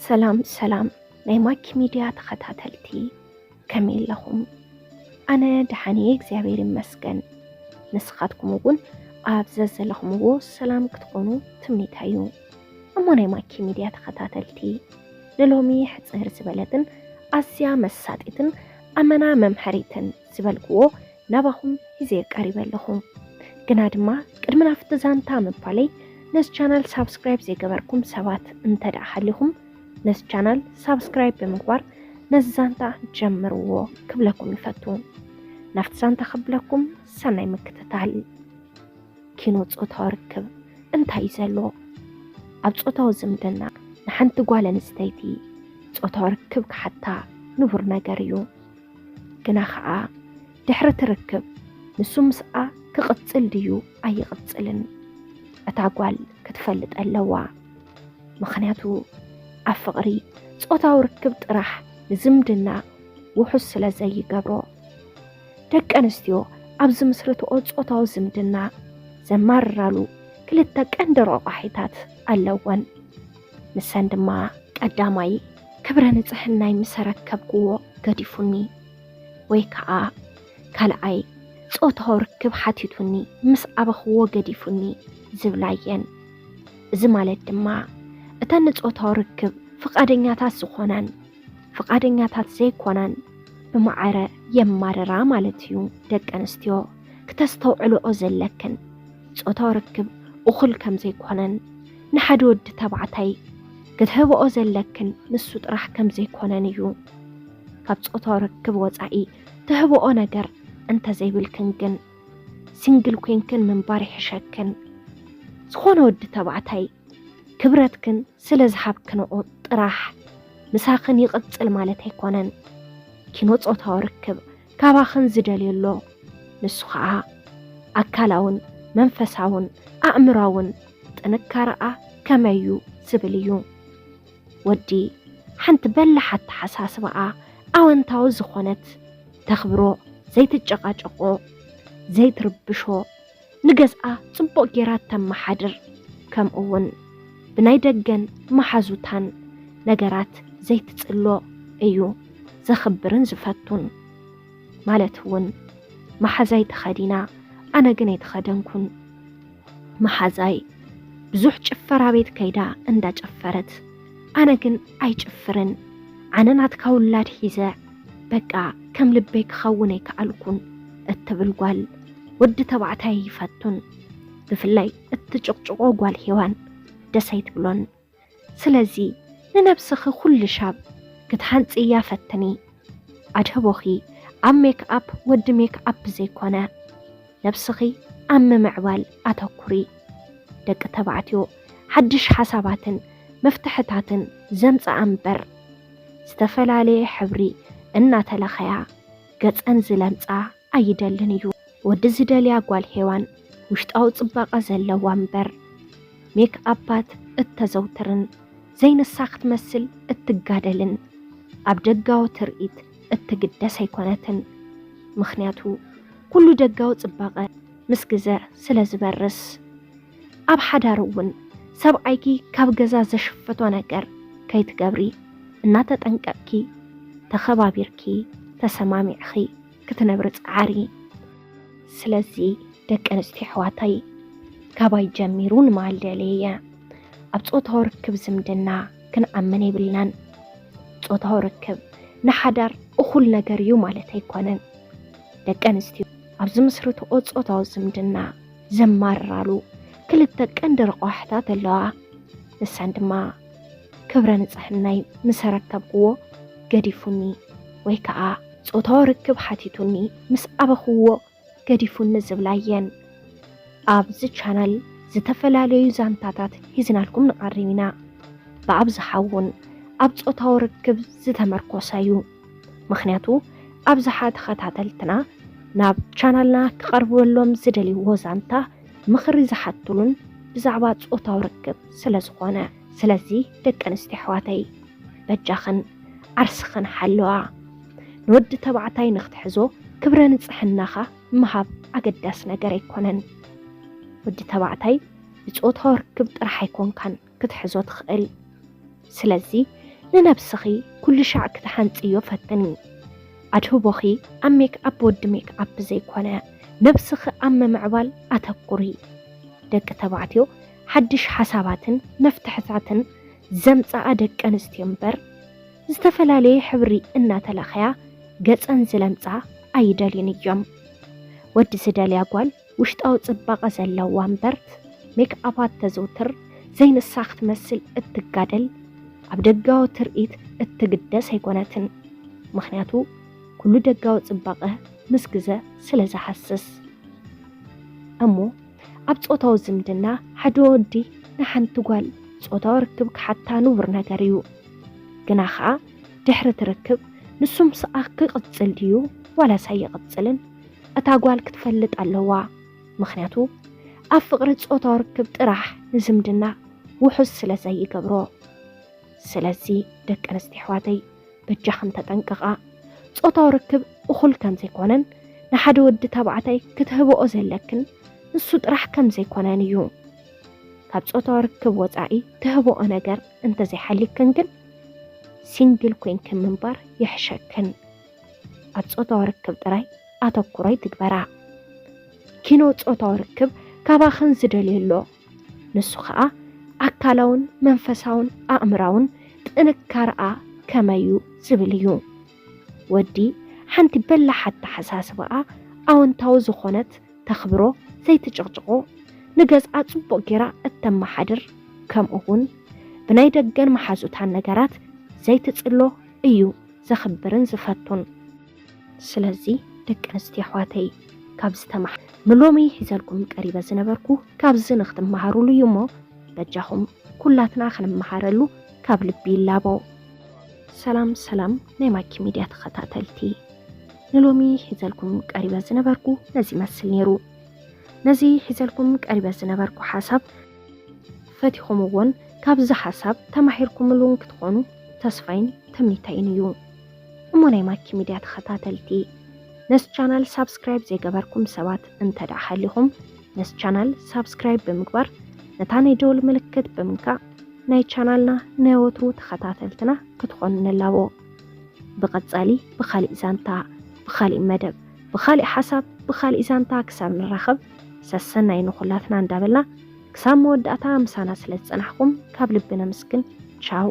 ሰላም ሰላም ናይ ማኪ ሚድያ ተኸታተልቲ፣ ከመይ ኣለኹም? ኣነ ደሓን እየ እግዚኣብሔር ይመስገን። ንስኻትኩም እውን ኣብ ዘዘለኹምዎ ሰላም ክትኾኑ ትምኒተይ እዩ። እሞ ናይ ማኪ ሚድያ ተኸታተልቲ፣ ንሎሚ ሕፅር ዝበለትን ኣዝያ መሳጢትን ኣመና መምሐሪትን ዝበልክዎ ናባኹም ሒዘ ቀሪበ ኣለኹ። ግና ድማ ቅድሚ ናብቲ ዛንታ ምባለይ ነዚ ቻናል ሳብስክራይብ ዘይገበርኩም ሰባት እንተ ደኣ ሃሊኹም ነዚ ቻናል ሳብስክራይብ ብምግባር ነዚ ዛንታ ጀምርዎ ክብለኩም ይፈቱ። ናብቲ ዛንታ ክብለኩም ሰናይ ምክትታል። ኪኖ ጾታዊ ርክብ እንታይ እዩ ዘሎ? ኣብ ጾታዊ ዝምድና ንሓንቲ ጓል ኣንስተይቲ ጾታዊ ርክብ ክሓታ ንቡር ነገር እዩ። ግና ኸኣ ድሕሪ እቲ ርክብ ንሱ ምስኣ ክቕጽል ድዩ ኣይቕጽልን እታ ጓል ክትፈልጥ ኣለዋ። ምኽንያቱ ኣብ ፍቕሪ ጾታዊ ርክብ ጥራሕ ንዝምድና ውሑስ ስለ ዘይገብሮ። ደቂ ኣንስትዮ ኣብ ዝምስርትኦ ጾታዊ ዝምድና ዘማርራሉ ክልተ ቀንዲ ረቋሒታት ኣለወን። ንሰን ድማ ቀዳማይ ክብረ ንጽህናይ ምስ ኣረከብክዎ ገዲፉኒ፣ ወይ ከኣ ካልኣይ ጾታዊ ርክብ ሓቲቱኒ ምስ ኣበኽዎ ገዲፉኒ ዝብላ እየን። እዚ ማለት ድማ እተን ንጾታዊ ርክብ ፍቓደኛታት ዝኾናን ፍቓደኛታት ዘይኮናን ብማዕረ የማርራ ማለት እዩ። ደቂ ኣንስትዮ ክተስተውዕልኦ ዘለክን ጾታዊ ርክብ እኹል ከም ዘይኮነን ንሓደ ወዲ ተባዕታይ ክትህብኦ ዘለክን ንሱ ጥራሕ ከም ዘይኮነን እዩ። ካብ ጾታዊ ርክብ ወጻኢ ትህብኦ ነገር እንተ ዘይብልክን ግን ሲንግል ኮይንክን ምንባር ይሕሸክን። ዝኾነ ወዲ ተባዕታይ ክብረትክን ስለ ዝሃብክንኦ ጥራሕ ምሳኽን ይቕጽል ማለት ኣይኮነን። ኪኖ ጾታዊ ርክብ ካባኽን ዝደልዮ ኣሎ። ንሱ ኸኣ ኣካላውን መንፈሳውን ኣእምራውን ጥንካረኣ ከመይ እዩ ዝብል እዩ። ወዲ ሓንቲ በላሕ ኣተሓሳስባኣ ኣወንታዊ ዝኾነት ተኽብሮ፣ ዘይትጨቃጨቆ፣ ዘይትርብሾ፣ ንገዝኣ ጽቡቕ ጌራ ተመሓድር፣ ከምኡ እውን ብናይ ደገን መሓዙታን ነገራት ዘይትጽሎ እዩ ዘኽብርን ዝፈቱን። ማለት እውን መሓዛይ ተኸዲና ኣነ ግን ኣይተኸደንኩን። መሓዛይ ብዙሕ ጭፈራ ቤት ከይዳ እንዳጨፈረት ኣነ ግን ኣይጭፍርን። ኣነ ናትካ ውላድ ሒዘ በቃ ከም ልበይ ክኸውን ኣይከኣልኩን እትብል ጓል ወዲ ተባዕታይ ይፈቱን። ብፍላይ እትጭቕጭቆ ጓል ሄዋን ደስ ኣይትብሎን። ስለዚ ንነብስኺ ኩሉ ሻብ ክትሃንጽያ ፈትኒ። ኣድህቦኺ ኣብ ሜክኣፕ ወዲ ሜክኣፕ ዘይኮነ፣ ነብስኺ ኣብ ምምዕባል ኣተኩሪ። ደቂ ተባዕትዮ ሓድሽ ሓሳባትን መፍትሕታትን ዘምጽኣ እምበር፣ ዝተፈላለየ ሕብሪ እናተለኸያ ገጸን ዝለምጻ ኣይደልን እዩ። ወዲ ዝደልያ ጓል ሄዋን ውሽጣዊ ጽባቐ ዘለዋ እምበር፣ ሜክኣፓት እተዘውትርን ዘይንሳ ክትመስል እትጋደልን ኣብ ደጋዊ ትርኢት እትግደስ ኣይኮነትን። ምኽንያቱ ኩሉ ደጋዊ ጽባቐ ምስ ግዘ ስለ ዝበርስ። ኣብ ሓዳር እውን ሰብኣይኪ ካብ ገዛ ዘሽፍቶ ነገር ከይትገብሪ እናተጠንቀቕኪ፣ ተኸባቢርኪ፣ ተሰማሚዕኺ ክትነብሪ ጸዓሪ። ስለዚ ደቂ ኣንስትዮ ኣሕዋተይ፣ ካባይ ጀሚሩ ንማል ደልየ እየ። ኣብ ጾታዊ ርክብ ዝምድና ክንኣምን የብልናን። ጾታዊ ርክብ ንሓዳር እኹል ነገር እዩ ማለት ኣይኮነን። ደቂ ኣንስትዮ ኣብ ዝምስርትኦ ጾታዊ ዝምድና ዘማርራሉ ክልተ ቀንዲ ረቋሕታት ኣለዋ። ንሰን ድማ ክብረ ንጽህናይ ምስ ኣረከብክዎ ገዲፉኒ ወይ ከኣ ጾታዊ ርክብ ሓቲቱኒ ምስ ኣበኽዎ ገዲፉኒ ዝብላ እየን። ኣብዚ ቻናል ዝተፈላለዩ ዛንታታት ሒዝናልኩም ንቐርብ ኢና። ብኣብዝሓ እውን ኣብ ጾታዊ ርክብ ዝተመርኮሰ እዩ። ምኽንያቱ ኣብዝሓ ተኸታተልትና ናብ ቻናልና ክቐርበሎም ዝደልይዎ ዛንታ ምኽሪ ዝሓትሉን ብዛዕባ ጾታዊ ርክብ ስለ ዝኾነ። ስለዚ ደቂ ኣንስትዮ ኣሕዋተይ፣ በጃኽን ዓርስኽን ሓለዋ። ንወዲ ተባዕታይ ንክትሕዞ ክብረ ንጽሕናኻ ምሃብ ኣገዳሲ ነገር ኣይኮነን። ወዲ ተባዕታይ ብጾታዊ ርክብ ጥራሕ ኣይኮንካን ክትሕዞ ትኽእል። ስለዚ ንነብስኺ ኩሉ ሻዕ ክትሓንጽዮ ፈትኒ። ኣድህቦኺ ኣብ ሜክ ኣፕ ወዲ ሜክ ኣፕ ዘይኮነ፣ ነብስኺ ኣብ ምምዕባል ኣተኩሪ። ደቂ ተባዕትዮ ሓድሽ ሓሳባትን መፍትሕታትን ዘምጽኣ ደቂ ኣንስትዮ እምበር፣ ዝተፈላለየ ሕብሪ እናተለኸያ ገጸን ዝለምጻ ኣይደልዩን እዮም። ወዲ ዝደልያ ጓል ውሽጣዊ ጽባቐ ዘለዋ እምበርት ሜክ ኣፓት ተዘውትር ዘይንሳ ክትመስል እትጋደል፣ ኣብ ደጋዊ ትርኢት እትግደስ ኣይኮነትን። ምኽንያቱ ኩሉ ደጋዊ ጽባቐ ምስ ግዘ ስለ ዝሃስስ። እሞ ኣብ ጾታዊ ዝምድና ሓደ ወዲ ንሓንቲ ጓል ጾታዊ ርክብ ክሓታ ንቡር ነገር እዩ። ግና ኸኣ ድሕሪ እቲ ርክብ ንሱ ምስኣ ክቕጽል ድዩ ዋላስ ኣይቕጽልን እታ ጓል ክትፈልጥ ኣለዋ። ምኽንያቱ ኣብ ፍቕሪ ጾታዊ ርክብ ጥራሕ ንዝምድና ውሑስ ስለ ዘይገብሮ። ስለዚ ደቂ ኣንስትዮ ኣሕዋተይ በጃኽን ተጠንቀቓ። ጾታዊ ርክብ እኹል ከም ዘይኮነን ንሓደ ወዲ ተባዕታይ ክትህብኦ ዘለክን ንሱ ጥራሕ ከም ዘይኮነን እዩ። ካብ ጾታዊ ርክብ ወጻኢ ትህብኦ ነገር እንተዘይሓሊክን ግን ሲንግል ኮይንክን ምንባር ይሕሸክን። ኣብ ጾታዊ ርክብ ጥራይ ኣተኩሮ ይትግበራ። ኪኖ ጾታዊ ርክብ ካባኽን ዝደልዮ ኣሎ። ንሱ ኸኣ ኣካላውን መንፈሳውን ኣእምራውን ጥንካረኣ ከመዩ ዝብል እዩ። ወዲ ሓንቲ በላሕ ኣተሓሳስባኣ ኣወንታዊ ዝኾነት ተኽብሮ ዘይትጭቕጭቆ፣ ንገዝኣ ጽቡቕ ጌራ እተመሓድር፣ ከምኡ እውን ብናይ ደገን መሓዙታን ነገራት ዘይትጽሎ እዩ ዘኽብርን ዝፈቱን። ስለዚ ደቂ ኣንስትዮ ኣሕዋተይ ካብ ዝተማሕ ንሎሚ ሒዘልኩም ቀሪበ ዝነበርኩ ካብዚ ንክትመሃሩሉ እዩ እሞ በጃኹም ኩላትና ክንመሃረሉ ካብ ልቢ ይላቦ። ሰላም ሰላም ናይ ማኪ ሚድያ ተኸታተልቲ፣ ንሎሚ ሒዘልኩም ቀሪበ ዝነበርኩ ነዚ ይመስል ነይሩ። ነዚ ሒዘልኩም ቀሪበ ዝነበርኩ ሓሳብ ፈቲኹምዎን ካብዚ ሓሳብ ተማሂርኩምሉን ክትኾኑ ተስፋይን ትምኒተይን እዩ። እሞ ናይ ማኪ ሚድያ ተኸታተልቲ፣ ነዚ ቻናል ሳብስክራይብ ዘይገበርኩም ሰባት እንተ ደኣ ሃሊኹም፣ ነዚ ቻናል ሳብስክራይብ ብምግባር ነታ ናይ ደወል ምልክት ብምንካእ ናይ ቻናልና ናይ ወትሩ ተኸታተልትና ክትኾኑ ንላቦ። ብቐጻሊ ብኻሊእ ዛንታ፣ ብኻሊእ መደብ፣ ብኻሊእ ሓሳብ፣ ብኻሊእ ዛንታ ክሳብ ንራኸብ ሰሰናይ ንኹላትና እንዳበልና ክሳብ መወዳእታ ምሳና ስለ ዝጸናሕኩም ካብ ልቢ ነመስግን። ቻው።